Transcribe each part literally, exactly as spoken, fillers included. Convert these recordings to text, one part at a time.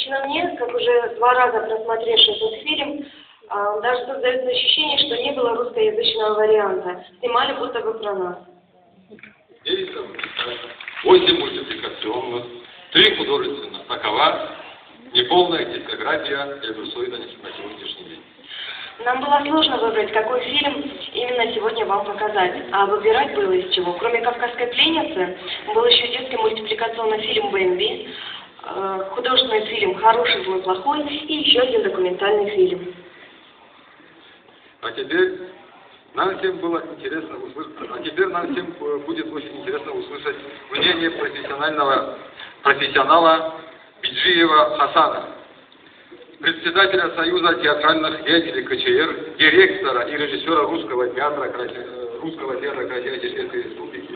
Лично мне, как уже два раза просмотревший этот фильм, а, даже создаётся ощущение, что не было русскоязычного варианта. Снимали будто бы про нас. Восемь мультипликационных, три художественных. Такова неполная дискография Эльбрусоида на сегодняшний день. Нам было сложно выбрать, какой фильм именно сегодня вам показать, а выбирать было из чего. Кроме «Кавказской пленницы», был ещё детский мультипликационный фильм «Бэмби», э, художественный фильм «Хороший, злой, плохой» и ещё один документальный фильм. А теперь нам всем было интересно услышать, а теперь нам всем, э, будет очень интересно услышать мнение профессионального, профессионала Биджиева Хасана, председателя Союза театральных деятелей К Ч Р, директора и режиссёра Русского театра Карача-, э, Русского театра Карачаево-Черкесской Республики.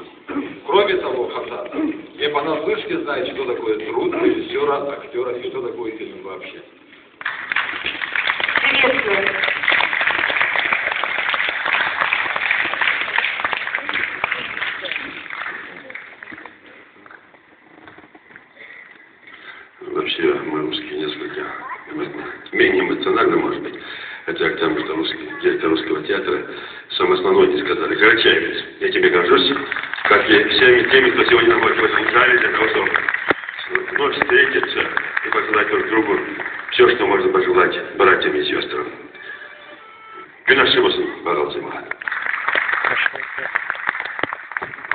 Кроме того, Хасан не понаслышке знает, что такое труд режиссёра, актёра и что такое фильм вообще. Приветствую. Вообще, мы, русские, несколько эмо-, менее эмоциональны, может быть. Это я к тому, что русский, директор Русского театра, самое основное не сказали. Карачаевец, я тебе горжусь, как и всеми теми, кто сегодня находится в этом зале, для того, чтобы вновь встретиться и пожелать друг другу всё, что можно пожелать братьям и сёстрам. Гюн ачыкъ болсун, Багъалзима.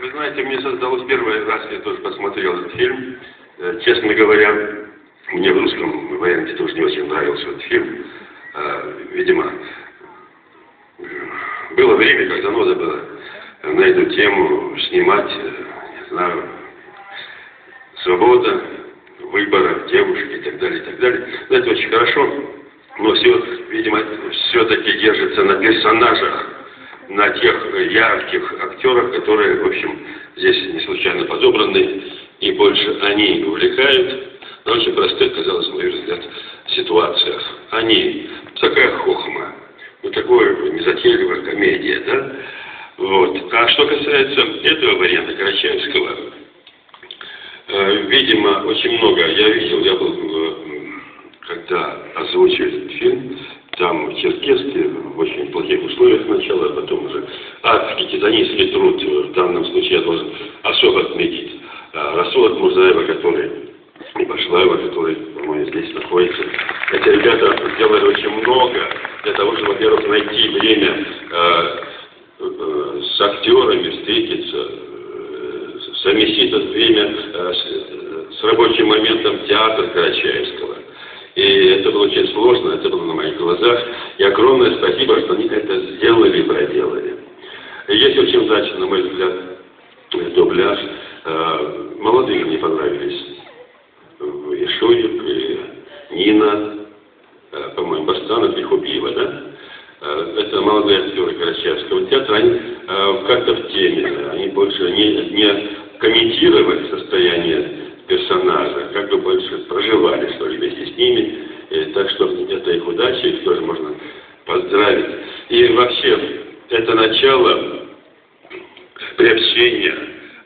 Вы знаете, мне создалось первый раз, я тоже посмотрел этот фильм. Э, честно говоря, мне в русском варианте тоже не очень нравился этот фильм. Э, видимо, было время, когда надо было на эту тему снимать, э, не знаю, свобода выбора девушек и так далее, и так далее. Но это очень хорошо. Но всё, видимо, всё-таки держится на персонажах, на тех, э, ярких актёрах, которые, в общем, здесь не случайно подобраны, и больше они увлекают на очень простых, казалось, на мой взгляд, ситуациях. Они, такая хохма, вот такая вот незатейливая комедия, да? Вот. А что касается этого варианта карачаевского, э, видимо, очень много я видел, я был, э, м, когда озвучивали этот фильм, там черкески в очень плохих условиях сначала, а потом уже адский титанический труд, э, в данном случае я должен особо отметить, э, Расула Атмурзаева, который, и Башлаева, который, по-моему, здесь находится. Эти ребята сделали очень много для того, чтобы, во-первых, найти время, э, э, с актёрами встретиться, э, совместить это время, э, с, э, с рабочим моментом театра Карачаевского. И это было очень сложно, это было на моих глазах. И огромное спасибо, что они это сделали и проделали. И есть очень удачно, на мой взгляд, дубляж. Э, молодые мне понравились. Ишуев, э, Нина, э, по-моему, Барстанов и Хубиева, да? Э, это молодые актёры Карачаевского театра, они, э, как-то в теме, да, они больше не, не комментировали состояние персонажа, как бы больше проживали, что ли, вместе с ними. Э, так что это их удача, их тоже можно поздравить. И вообще, это начало приобщение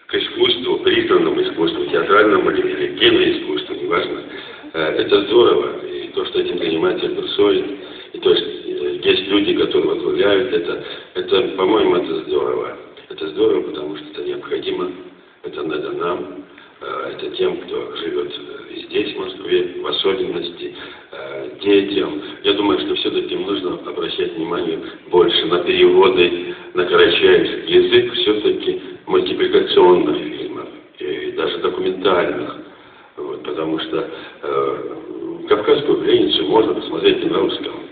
к искусству, признанному искусству, театральному или, или киноискусству, неважно. Э, это здорово. И то, что этим занимается Эльбрусоид, и то, что, э, есть люди, которые возглавляют это, это, по-моему, это здорово. Это здорово, потому что это необходимо, это надо нам, э, это тем, кто живёт, э, и здесь, в Москве, в особенности, э, детям. Я думаю, что всё-таки нужно обращать внимание больше на переводы на карачаевский язык, всё-таки мультипликационных фильмов, и даже документальных. Вот, потому что, э, «Кавказскую пленницу» можно посмотреть и на русском.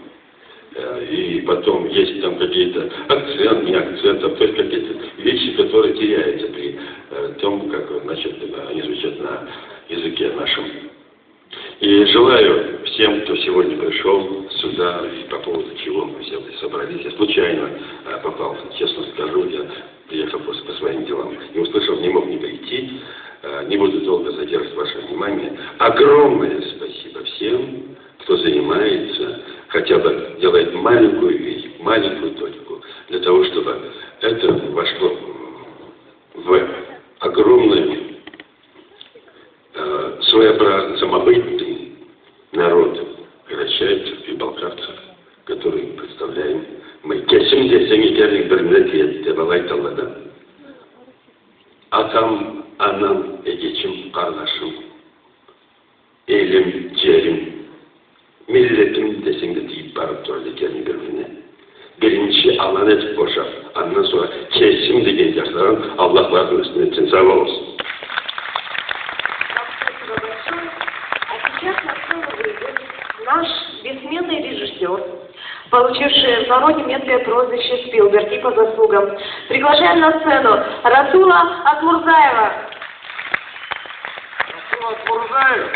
Э, и потом есть там какие-то акцент, не акцент, а то есть какие-то вещи, которые теряются при, э, том, как, значит, они звучат на языке нашем. И желаю всем, кто сегодня пришёл сюда, и по поводу чего мы все собрались, я случайно, э, попал, честно скажу, я приехал просто по своим делам, не услышал, не мог не прийти, э, не буду долго задерживать ваше внимание. Огромное спасибо всем, кто занимается, хотя бы делает маленькую вещь, маленькую точку, для того, чтобы это вошло в огромный, э, своеобразный, самобытный Народ карачаевцев и балкаровцев, который представляем мы. Кесим десенг, эгер бирине тиеди деб алай айталла да. Атам, анам, эгечим, къарнашым, элим, джерим, миллетим десенг да тийиб барыб турады экен бир-бирине. Биринчи аланы этиб бошаб, андан сора кесим деген джашларын Аллах барыны юсюнден этсин. Сау болугъуз. А сейчас наш бессменный режиссёр, получивший в народе меткое прозвище Спилберг и по заслугам. Приглашаем на сцену Расула Атмурзаева. Расула Атмурзаева.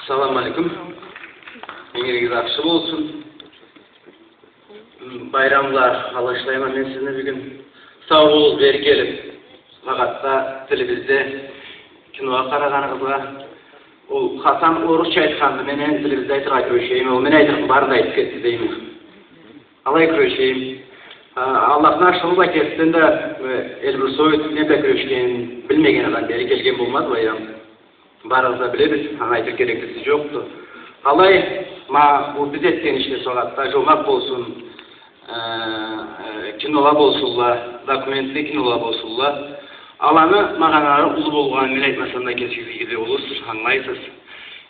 Салам алейкум. Ингиригиз ахшы болсун. Байрам бла алгъышлайма мен сизни бюгюн. Сау болугъуз, бери келиб, сагъатда тилибизде киногъа къарагъаныгъызгъа. Ол Хасан орусча айтханды, мен энди тилибизде айтыргъа кюрешейим, ол мен айтырыкъны барын да айтыб кетди дейме. Алай кюрешейим. А, Аллахны ашхыны бла, кертиден да, э, Эльбрусоид не бла кюрешгенин билмеген адам бери келген болмаз, Байрам. Барыбыз да билебиз, аны айтыр кереклиси джокъду. Алай, ма, бу биз этген ишле сагъатда, Джомакъ болсун, э, э, кинола болсунла, документли кинола болсунла. Аланы магъаналары уллу болгъанын мен айтмасам да, кесигиз иги да болурсуз, ангылайсыз.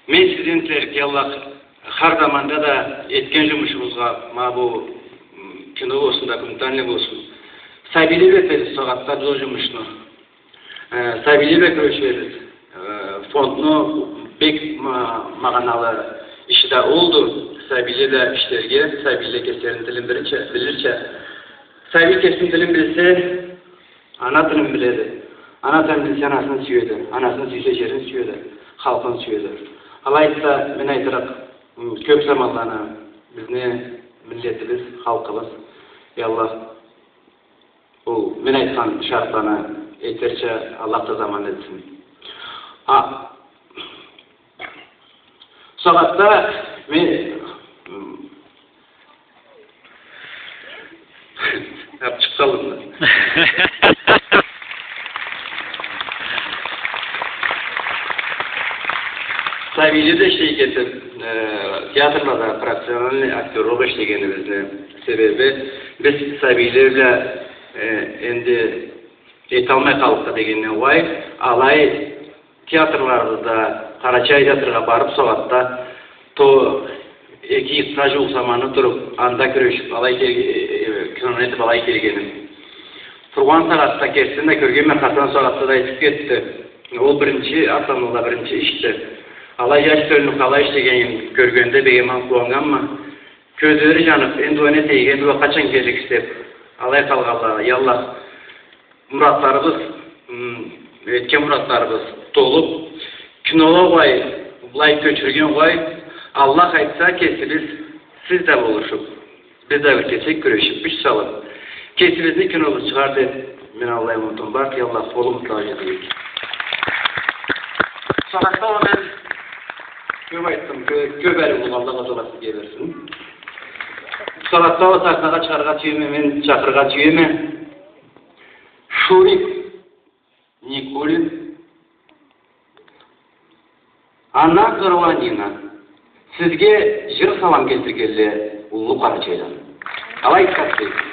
Мен сизден тилерик, я Аллах, хар заманда да этген джумушугъузгъа, ма бу, м, кино болсун, документальный болсун. Сабийле бла этебиз сагъатда биз ол джумушну. Э, сабийле бла кюрешебиз. Э, фондну бек ма-, магъаналы иши да олду. Сабийле бла ишлерге, сабийле кеслерини тилин билирча, билирча. Сабий кесини тилин билсе, ана тилин биледи. Ана тилин билсе, анасын сюеди. Анасын сюйсе, джерин сюеди. Халкъын сюеди. Алай айтса, мен айтырыкъ, м, кёб заманланы бизни миллетибиз, халкъыбыз, я Аллах, ол мен айтхан шартланы этерча Аллах да заман этсин. А, сагъатда мен, м, яб чыкъгъанлыкъмы? Сабийле да ишлей кетиб, э, театрлада профессиональный актёрлукъ ишлегенибизни себеби, биз сабийле бла, э, энди эталмай къаллыкъ дегенден угъай, алай театрларыбызда, Къарачай театргъа барыб, сагъатда то эки джылгъа джууукъ заманны туруб, анда кюрешиб, алай кел-, э, э, кинону этиб алай келгеним. Тургъан сагъатда кертисин да кёргенме, Хасан сагъатда да айтыб кетди. Ол биринчи, Асанлыда биринчи ишди. Алай джаш тёлюню къалай ишлегенин кёргенде бек аман къууаннганма. Кёзлери джаныб, энди ол не этейик, энди ол къачан келлик деб, алай къалгъанла, я Аллах, муратларыбыз, м, этген муратларыбыз толуб, кинола угъай, былай кёчюрген угъай, Аллах айтса, кесибиз, сиз да болушуб, биз да бир кесек кюрешиб, кюч салыб, кесибизни кинобуз чыгъар деб, мен аллай умутум бар, я Аллах, къолубуз да джетейик. Сагъатда уа мен кёб айтдым, кё-, кёб алай болгъанлыкъ, Аллах сизге берсин. Сагъатда уа сахнагъа чыгъаргъа сюеме, мен чакъырыргъа сюеме. Шурик Никулин, андан сора уа Нина. Сизге джыр салам келтиргенле уллу Къарачайдан. Алай айтсакъ дейик.